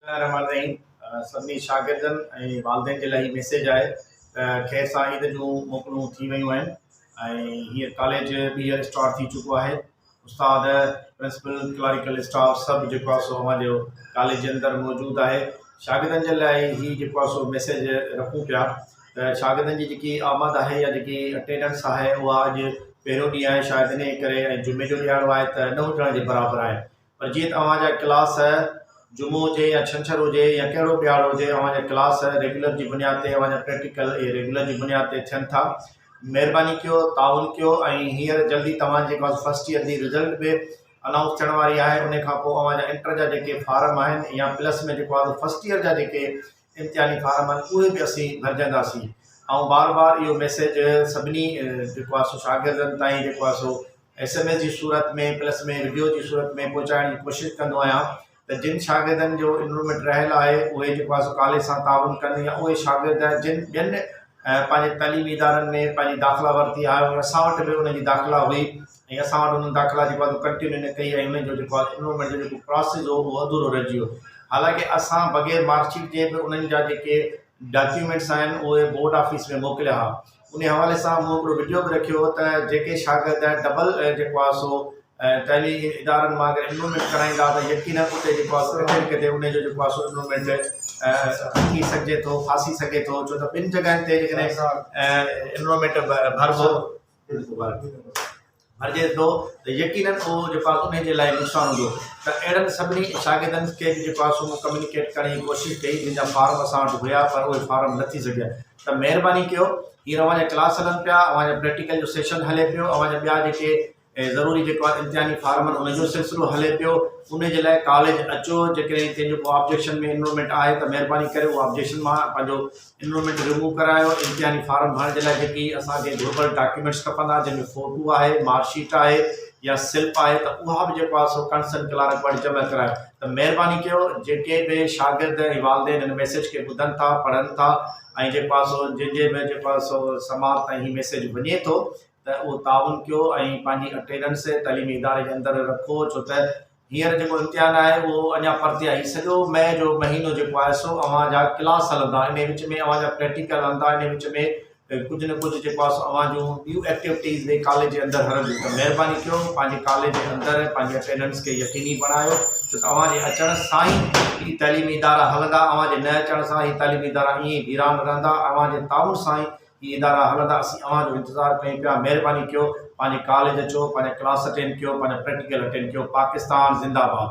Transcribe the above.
الله الرحمٰن الرحيم سڀني شاگردن ۽ والدين جي لاء هي ميسيج آهي ته خير سان عيد جون موڪلون ٿي ويون آهن ۽ هينئر ڪاليج ٻيهر اسٽارٽ ٿي چڪو آهي استاد پرنسپل ڪلاريڪل اسٽاف سڀ جيڪو آهي سو اوهان جو ڪاليج جي اندر موجود آهي شاگردن جي لاء هي جيڪو آهي سو ميسيج رکون پيا ته شاگردن جي جيڪي آمد آهي يا جيڪي اٽينڊنس آهي اها اڄ پهريون ڏينهن آهي شايد انهي ڪري ۽ جمعي جو ڏيهاڙو آهي ته نه هجڻ جي برابر آهي پر جيئن ته اوهان جا ڪلاس جمعو هجي يا ڇنڇر هجي يا ڪهڙو به ڏهاڙو هجي اوهان جا ڪلاس ريگيولر جي بنياد تي اوهان جا پريڪٽيڪل اهي ريگيولر جي بنياد تي ٿين ٿا مهرباني ڪيو تعاون ڪيو ۽ هينئر جلدي توهان جي پاس فرسٽ ايئر جي رزلٽ به انائونس ٿيڻ واري آهي ان کان پوء اوهان جا انٽر جا جيڪي فارم آهن يا پلس ۾ جيڪو آهي فرسٽ ايئر جا جيڪي امتحاني فارم آهن اهي به اسين ڀرجنداسين آئون بار بار اهو ميسيج سڀني جيڪو آهي سو شاگردن تائين جيڪو آهي سو ايس ايم ايس جي صورت ۾ پلس ۾ وڊيو جي صورت ۾ پهچائڻ جي ڪوشش ڪندو آهيان ته جن شاگردن جو انرولمينٽ رهيل آهي اهي جيڪو آهي سو ڪاليج سان تعاون ڪن يا اهي شاگرد جن ٻين پنهنجي تعليمي ادارن ۾ پنهنجي داخلا ورتي آهي اسان وٽ به ان جي داخلا هئي ۽ اسان وٽ انهن داخلا جيڪو آهي ڪنٽينيو نه ڪئي ۽ انهن جو جيڪو آهي انرولمينٽ جو جيڪو پراسيس هو اهو اڌورو رهجي ويو حالانڪه اسان بغير مارڪ شيٽ جي به انهن جا جيڪي ڊاڪيومينٽس آهن اهي بورڊ آفيس ۾ موڪليا ها ان حوالي سان مون هڪڙو وڊيو به رکيو هو ته جيڪي شاگرد ڊبل جيڪو آهي سو تعليمي ادارن مان اگر انرولمينٽ ڪرائيندا ته يقينن اتي جيڪو آهي سو ڪٿي نه ڪٿي ان جو جيڪو آهي سو انرولمينٽ ٿي سگهجي ٿو ڦاسي سگهي ٿو ڇو ته ٻن جڳهن تي جيڪڏهن انرولمينٽ ڀربو ڀرجي ٿو ته يقينن اهو جيڪو آهي انهي جي لاء نقصان هوندو ته اهڙن سڀني شاگردن کي به جيڪو آهي سو مون ڪميونيڪيٽ ڪرڻ جي ڪوشش ڪئي جن جا فارم اسان وٽ هيا پر اهي فارم نه ٿي سگهيا ته مهرباني ڪيو هينئر اوهان جا ڪلاس هلن پيا اوهان جا پريڪٽيڪل جو سيشن هلي پيو اوهان جا ٻيا جيڪي ۽ ضروري جيڪو آهي امتحاني فارمن ان جو سلسلو هلي پيو ان جي لاء ڪاليج اچو جيڪڏهن ڪنهن جو ڪو آبجيڪشن ۾ انرولمينٽ آهي ته مهرباني ڪري اهو آبجيڪشن مان پنهنجو انرولمينٽ ريموو ڪرايو امتحاني فارم ڀرڻ جي لاء جيڪي اسان کي گهربل ڊاڪيومينٽس کپندا جنهن ۾ فوٽو آهي مارڪ شيٽ آهي يا سلپ آهي ته اها به جيڪو آهي سو ڪنسرن ڪلارڪ وٽ جمع ڪرايو ته مهرباني ڪيو جيڪي به شاگرد ۽ والدين هن ميسيج کي ٻڌن ٿا پڙهن ٿا ۽ جيڪو آهي سو جن جي به جيڪو آهي سو سماعت تائين هي ميسيج وڃي ٿو ته اهو تعاون ڪيو ۽ پنهنجي اٽينڊنس تعليمي اداري جي اندر رکو ڇو ته هينئر جيڪو امتحان آهي اهو اڃا پرتي آهي هي سڄو مئي جو مهينو جيڪو آهي سو اوهان جا ڪلاس هلندا انهي وچ ۾ اوهان جا پريڪٽيڪل هلندا انهي وچ ۾ ڪجهه نه ڪجهه جيڪو آهي سو اوهان جون ٻيون ايڪٽيوٽيز به ڪاليج جي اندر هلنديون ته مهرباني ڪيو پنهنجي ڪاليج جي اندر پنهنجي اٽينڊنس کي يقيني بڻايو ڇو ته اوهان جي اچڻ سان ئي هي تعليمي ادارا هلندا اوهان جي نه اچڻ سان هي تعليمي ادارا ائين ئي ويران رهندا اوهان جي تعاون سان ئي هي ادارا هلندا اسين اوهان جو انتظار ڪيون پيا مهرباني ڪيو پنهنجي ڪاليج اچو پنهنجا ڪلاس اٽينڊ ڪيو پنهنجا پريڪٽيڪل اٽينڊ ڪيو پاڪستان زنده باد.